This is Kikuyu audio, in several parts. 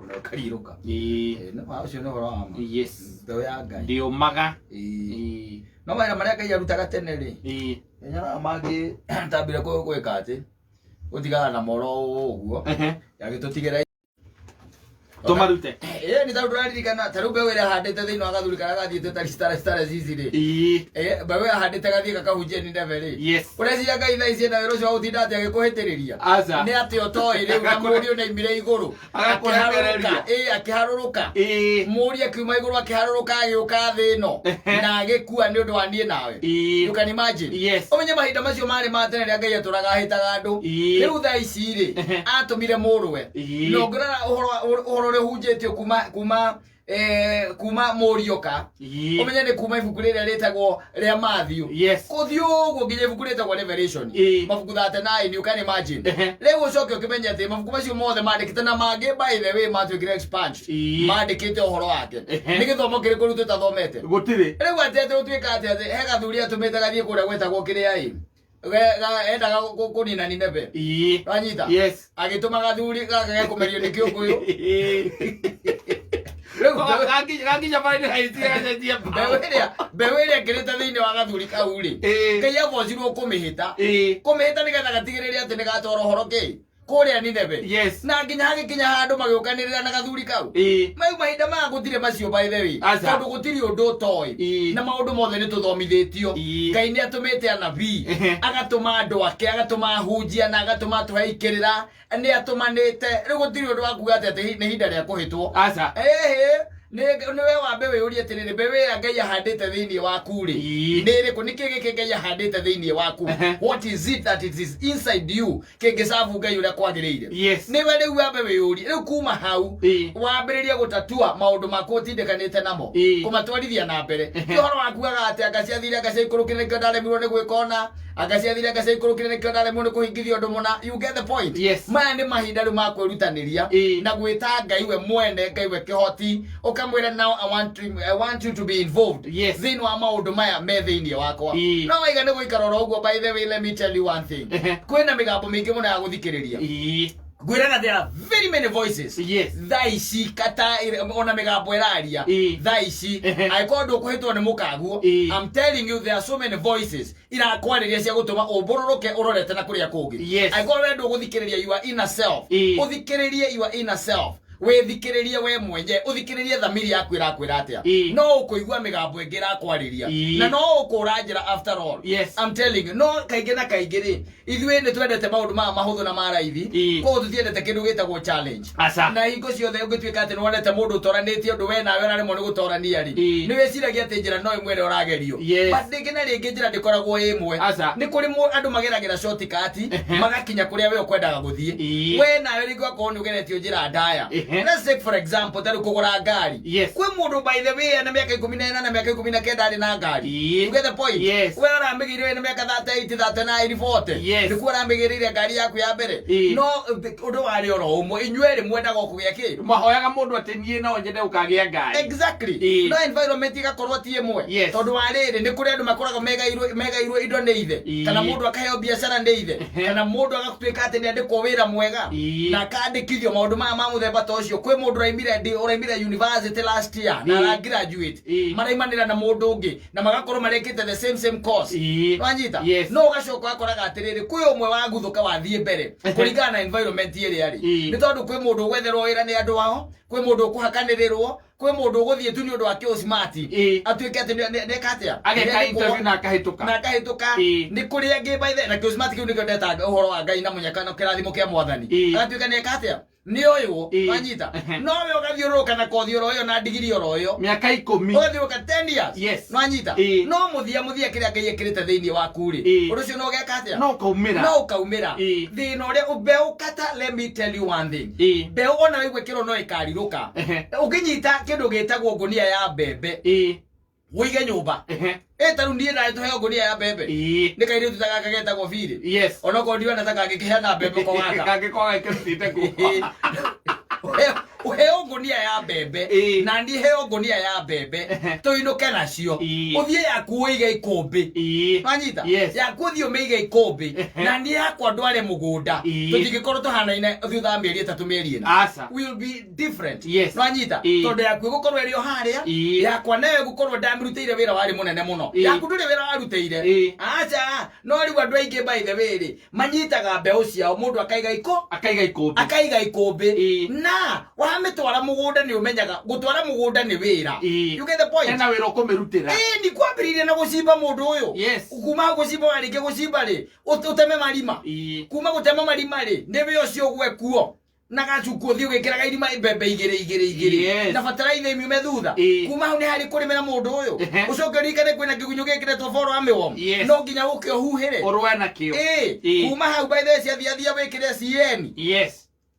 Na ũkarirũka. Ĩĩ. Eh, no ũcio nĩ ũhoro wa ma. Yes. Mbeũ ya Ngai. Ndĩũmaga. Ĩĩ. Ĩĩ. No mawĩra marĩa Ngai arutaga tene rĩ, Ĩĩ. nyonaga mangĩ tambire gwĩka atĩ gũtigana na moro ũguo agĩtũtigĩra. Tũmarute. Ĩĩ, nĩ tondũ ndũraririkana ta rĩu mbeũ ĩrĩa ahandĩte thĩinĩ wa gathuri karĩa gathiĩte ta stara ici rĩ. Ĩĩ. Eh, mbeũ ĩyo ahandĩte gathiĩ gakahunjie Nineve rĩ. Yes. Ũreciria Ngai thaa ici ena wĩra ũcio wa gũtinda atĩ agĩkũhĩtĩrĩria? Aca. Nĩ atĩ ũtoĩ rĩu na mũriũ nĩaimire igũrũ. Agakũrekereria. Akĩharũrũka, ĩĩ, akĩharũrũka. Ĩĩ. Mũriũ akiuma igũrũ akĩharũrũka agĩũka thĩ ĩno na agĩkua nĩ ũndũ wa niĩ nawe. Ĩĩ. You can imagine. Yes. Ũmenye mahinda macio marĩ ma tene rĩrĩa Ngai atũraga ahĩtaga andũ. Ĩĩ. Rĩu thaa ici rĩ, atũmire mũrũwe. Ĩĩ. Na ũngĩrora ũhoro ũrĩa ũhunjĩtio kuma kuma mũriũka, Ĩĩ. ũmenye nĩ kuma ibuku rĩrĩa rĩtagwo rĩa Matthew. Yes. Kũthiĩ ũguo nginya ibuku rĩtagwo Revelation. Ĩĩ. Mabuku 39, you can imagine. Rĩu ũcoke ũkĩmenye atĩ mabuku macio mothe mandĩkĩte na mangĩ, by the way, matuĩkire expunged. Ĩĩ. Mandĩkĩte ũhoro wake. Nĩ gĩthomo kĩrĩkũ rĩu tũtathomete? Gũtirĩ. Rĩu atĩ ũtuĩka atĩ he gathuri atũmĩte gathiĩ kũrĩa gwetagwo kĩrĩa ĩ. Endaga kũnina Nineve. Ĩĩ. Wanyita? Yes. Agĩtũma gathuri gaka gekũmerio nĩ kĩũngũyũ. Ĩĩ. Rĩu Gakinya bara-inĩ gagĩtiga gacenjia mbeũ ĩrĩa mbeũ ĩrĩa ĩkĩrĩte thĩinĩ wa gathuri kau rĩ, Ĩĩ. Ngai abocirwo kũmĩhĩta. Ĩĩ. Kũmĩhĩta nĩgetha gatigĩrĩre atĩ nĩ gatwara ũhoro kĩ kũrĩa Nineve. Yes. Na nginya hagĩkinya handũ magĩũkanĩrĩra na gathuri kau. Ĩĩ. Mau mahinda maya gũtirĩ macio, by the way. Aca. Tondũ gũtirĩ ũndũ ũtoĩ. Ĩĩ. Na maũndũ mothe nĩ tũthomithĩtio. Ĩĩ. Ngai nĩ atũmĩte anabii, agatũma andũ ake, agatũma ahunjia na agatũma atũhe ikĩrĩra, nĩ atũmanĩte. Rĩu gũtirĩ ũndũ wa kuga atĩ nĩ ihinda rĩa kũhĩtwo. Aca. Ĩhĩ, nĩ we wambe wĩyũrie atĩrĩrĩ, mbeũ ĩrĩa Ngai ahandĩte thĩinĩ waku rĩ, Ĩĩ. nĩ ĩrĩkũ? Nĩkĩ gĩkĩ Ngai ahandĩte thĩinĩ waku? What is it that it is inside you kĩngĩcabu Ngai ũrĩa kwagĩrĩire? Yes. Nĩwe rĩu wambe wĩyũrie. Rĩu kuma hau Ĩĩ. wambĩrĩrie gũtatua maũndũ maku ũtindĩkanĩte namo, Ĩĩ. kũmatwarithia na mbere. Ti ũhoro wa kugaga atĩ anga ciathire, anga ciaikũrũkire, nĩkĩo ndaremirwo nĩ gwĩka ũna, anga ciathire, anga ciaikũrũkire, nĩkĩo ndaremirwo nĩ kũhingithia ũndũ mũna. You get the point? Yes. Maya nĩ mahinda rĩu ma kwĩrutanĩria Ĩĩ. na gwĩta Ngai we mwene, Ngai we kĩhoti, ũkamwĩra, "Now I want you to be involved Yes. thĩinĩ wa maũndũ maya me thĩinĩ wakwa." Ĩĩ. No waiga nĩ gũikara oro ũguo. By the way, let me tell you one thing, kwĩna mĩgambo mĩingĩ mũno ya gũthikĩrĩria. Ĩĩ. Ngwĩraga there are very many voices thaa ici kata ona mĩgambo ĩraria thaa ici. Angĩkorwo ndũkũhĩtwo nĩ mũkaguo, Ĩĩ. I'm telling you, there are so many voices irakwarĩria cia gũtũma ũmbũrũrũke ũrorete na kũrĩa kũngĩ. Angĩkorwo we ndũgũthikĩrĩria your inner self, ũthikĩrĩrie your inner self, wĩthikĩrĩrie we mwenye, ũthikĩrĩrie thamiri yaku ĩrakwĩra atĩa, no ũkũigua mĩgambo ĩngĩ ĩrakwarĩria na no ũkũra njĩra after all. Yes. I'm telling you. No kaingĩ na kaingĩ rĩ, ithuĩ nĩ twendete maũndũ maya mahũthũ na ma raithi. Koguo tũtiendete kĩndũ gĩtagwo challenge. Aca. Na hingo ciothe ũngĩtuĩka atĩ nĩwonete mũndũ ũtoranĩtie ũndũ we nawe ũraremwo nĩ gũtorania rĩ, nĩ wĩciragia atĩ njĩra no ĩmwe ĩrĩa ũragerio. But rĩngĩ na rĩngĩ njĩra ndĩkoragwo ĩ ĩmwe. Aca. Nĩ kũrĩ andũ mageragĩra shortcut magakinya kũrĩa we ũkwendaga gũthiĩ. We nawe rĩngĩ ũgakorwo nĩ ũgeretio njĩra ndaya. Let's take for example ta rĩu kũgũra ngari. Kwĩ mũndũ, by the way, ena mĩaka 18, mĩaka 19 arĩ na ngari. Ĩĩ. You get the point? Yes. We ũramĩgĩire wĩna mĩaka 38, 39, 40. Nĩkuo ũramĩgĩrĩire ngari yaku ya mbere. No ũndũ warĩ oro ũmwe, inyuerĩ mwendaga o kũgĩa kĩ. Mahoyaga mũndũ atĩ niĩ no nyende gũkagĩa ngari. Exactly. No environment ĩgakorwo ti ĩmwe. Tondũ wa rĩrĩ, nĩ kũrĩ andũ makoragwo megairwo indo nĩ ithe, kana mũndũ akaheo biacara nĩ ithe, kana mũndũ agatuĩka atĩ nĩ andĩkwo wĩra mwega na akandĩkithio maũndũ maya ma mũthemba ta ũcio. Kwĩ mũndũ ũraimire university last year na ara graduate, maraimanĩra na mũndũ ũngĩ na magakorwo marekĩte the same same course. Wanyita? Yes. No ũgacoka ũgakoraga atĩrĩrĩ, kwĩ ũmwe waguthũka wathiĩ mbere kũringana na environment ĩrĩa arĩ. Nĩ tondũ kwĩ mũndũ ũgwetherwo wĩra nĩ andũ ao, kwĩ mũndũ ũkũhakanĩrĩrwo, kwĩ mũndũ ũgũthiĩ tu nĩ ũndũ wa kĩũcimati, atuĩke atĩ nĩeka atĩa. Ageka Nĩandĩkwo interview na akahĩtũka. Na akahĩtũka. Nĩ kũrĩ angĩ, by the na kĩũcimati kĩu nĩkĩo ndetaga ũhoro wa Ngai na mũnyaka na kĩrathimo kĩa Mwathani. Agatuĩka nĩeka atĩa, nĩ ũyũ. Wanyita? No we ũgathiũrũrũka na kothi oro ĩyo na ndigiri oro ĩyo mĩaka 10. Ũgathiũrũrũka 10 years. Nwanyita? Ĩĩ. No mũthia mũthia kĩrĩa Ngai ekĩrĩte thĩinĩ waku rĩ, ũndũ ũcio no ũgeka atĩa? No ũkaumĩra. No ũkaumĩra. Thĩna ũrĩa mbeũ kata, let me tell you one thing, mbeũ ona wĩigue kĩro no ĩkarirũka. Ũngĩnyita kĩndũ gĩtagwo ngũnia ya mbembe, ũige nyũmba, ĩ ta rĩu niĩ nawe tũheo ngũnia ya mbembe nĩ kairĩtu ta gaka getagwo birĩ, onokorwo ndiona ta kangĩkĩheana mbembe ko gaka. Kangĩkorwo gakĩrutĩte kũ. Ũheo ngũnia ya mbembe na niĩ heo ngũnia ya mbembe, tũinũke nacio. Ũthiĩ yaku ũige ikũmbĩ. Wanyita? Yes. Yaku ũthiĩ ũmĩige ikũmbĩ na niĩ yakwa ndware mũgũnda. Tũtingĩkorwo tũhanaine thutha wa mĩeri 3, mĩeri 4. Aca. Will be different. Nwanyita? Tondũ yaku ĩgũkorwo ĩrĩ o harĩa, yakwa nayo ĩgũkorwo ndamĩrutĩire wĩra warĩ mũnene mũno. Yaku ndũrĩ wĩra warutĩire. Aca. No rĩu andũ aingĩ, by the way rĩ, manyitaga mbeũ ciao, mũndũ akaiga ikũ Akaiga ikũmbĩ. Akaiga ikũmbĩ. Na wamĩtwara mũgũnda, nĩ ũmenyaga gũtwara mũgũnda nĩ wĩra. You get the point? Hena wĩra ũkũmĩrutĩra. Ĩĩ, nĩ kwambĩrĩirie na gũcimba mũndũ ũyũ. Kuma hau gũcimba, warĩkia gũcimba rĩ, ũteme marima. Kuma gũtema marima rĩ, nĩ wĩ ũcio ũgwekuo na gacuku, ũthiĩ ũgĩkĩraga irima mbembe igĩrĩ igĩrĩ igĩrĩ, na bataraitha imiume thutha. Kuma hau nĩ harĩ kũrĩmĩra mũndũ ũyũ. Ũcoke ũririkane kwĩna kĩgunyũ gĩkĩretwo fall armyworm. No nginya ũke ũhuhĩre. Ũrũe nakĩo. Ĩĩ. Kuma hau, by the way, ciathiathia wĩkĩre CN.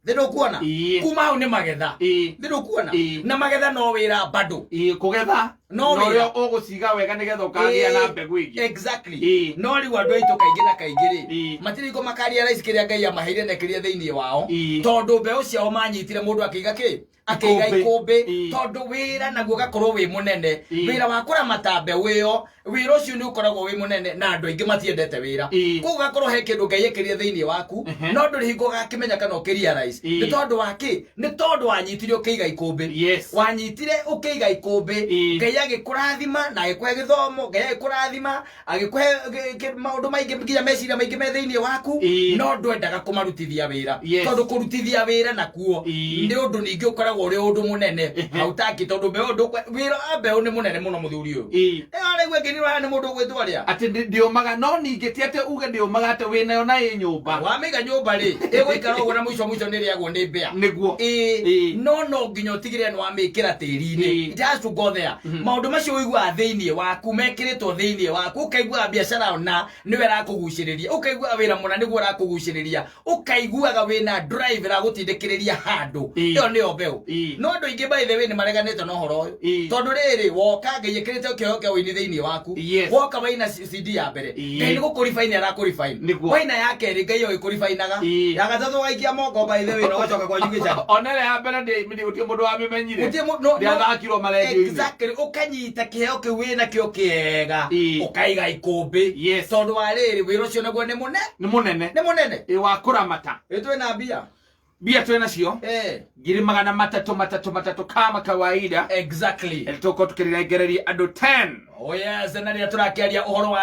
Thĩ ndũkuona? Kuma hau nĩ magetha. Thĩ ndũkuona? Na magetha no wĩra bado. Kũgetha. No Na wĩra. ũrĩa ũgũciga wega nĩgetha ũkagĩa na mbegũ ĩngĩ. Exactly. No rĩu andũ aitũ kaingĩ na kaingĩ rĩ, matirĩ hingo makaria rice kĩrĩa Ngai amaheire na kĩrĩa thĩinĩ wao, tondũ mbeũ ciao manyitire mũndũ akĩiga kĩ, akĩiga Ikũmbĩ. ikũmbĩ. Tondũ wĩra naguo ũgakorwo wĩ mũnene. Wĩra wa kũramata mbeũ ĩyo, wĩra ũcio nĩ ũkoragwo wĩ mũnene na andũ aingĩ matiendete wĩra. Koguo gakorwo he kĩndũ Ngai ekĩrire thĩinĩ waku, no ndũrĩ hingo ũgakĩmenya kana ũkĩrealize. Nĩ tondũ wa kĩ? Nĩ tondũ wanyitire ũkĩiga ikũmbĩ. Wanyitire ũkĩiga ikũmbĩ. Ngai agĩkũrathima na agĩkũhe gĩthomo, Ngai agĩkũrathima agĩkũhe maũndũ maingĩ, nginya meciria maingĩ me thĩinĩ waku, no ndwendaga kũmarutithia wĩra. Tondũ kũrutithia wĩra nakuo nĩ ũndũ ningĩ ũkoragwo ũrĩ ũndũ mũnene hautaki, tondũ mbeũ wĩra wa mbeũ nĩ mũnene mũno, mũthuri ũyũ. Araigua ngĩnirwo haha nĩ mũndũ ũgwĩtwo rĩa Atĩ ndĩũmaga, no ningĩ ti atĩ uge ndĩũmaga atĩ wĩnayo na ĩ nyũmba. Wamĩiga nyũmba rĩ, ĩgũikara ũguo na mũico mũico nĩ ĩrĩagwo nĩ mbĩa. Nĩguo. Ĩĩ. No nginya ũtigĩrĩre nĩ wamĩkĩra tĩri-inĩ. It has to go there. Maũndũ macio ũiguaga thĩinĩ waku, mekĩrĩtwo thĩinĩ waku, ũkaiguaga biacara ona nĩwe ĩrakũgucĩrĩria, ũkaiguaga wĩra mũna nĩguo ũrakũgucĩrĩria, ũkaiguaga wĩna drive ĩragũtindĩkĩrĩria handũ. Ĩyo nĩyo mbeũ. No andũ aingĩ, by the way, nĩ mareganĩte na ũhoro ũyũ. Tondũ rĩrĩ woka Ngai ĩkĩrĩte kĩheo kĩa ũini thĩinĩ waku. Woka waina CD ya mbere, Ngai nĩ gũkũrifine arakũrifine. Waina ya kerĩ, Ngai oĩ kũribainaga. Ya gatatũ ũgaikia moko, by the way, na ũgacoka kwanyu gĩcagi. Ona ĩrĩa ya mbere gũtirĩ mũndũ wamĩmenyire. Gũtirĩ Ndĩathakirwo marendio-inĩ. Exactly, ũkanyita kĩheo kĩu wĩna kĩo kĩega, ũkaiga ikũmbĩ. Tondũ wa rĩrĩ, wĩra ũcio naguo nĩ mũne Nĩ mũnene. Nĩ mũnene. Ĩ, wa kũramata. Ĩ, twĩna mbia. Mbia twĩ nacio 300,000 3 3 kama kawaida. Tũkorwo tũkĩrengereria andũ 10. Oh yes, na rĩrĩa tũrakĩaria ũhoro wa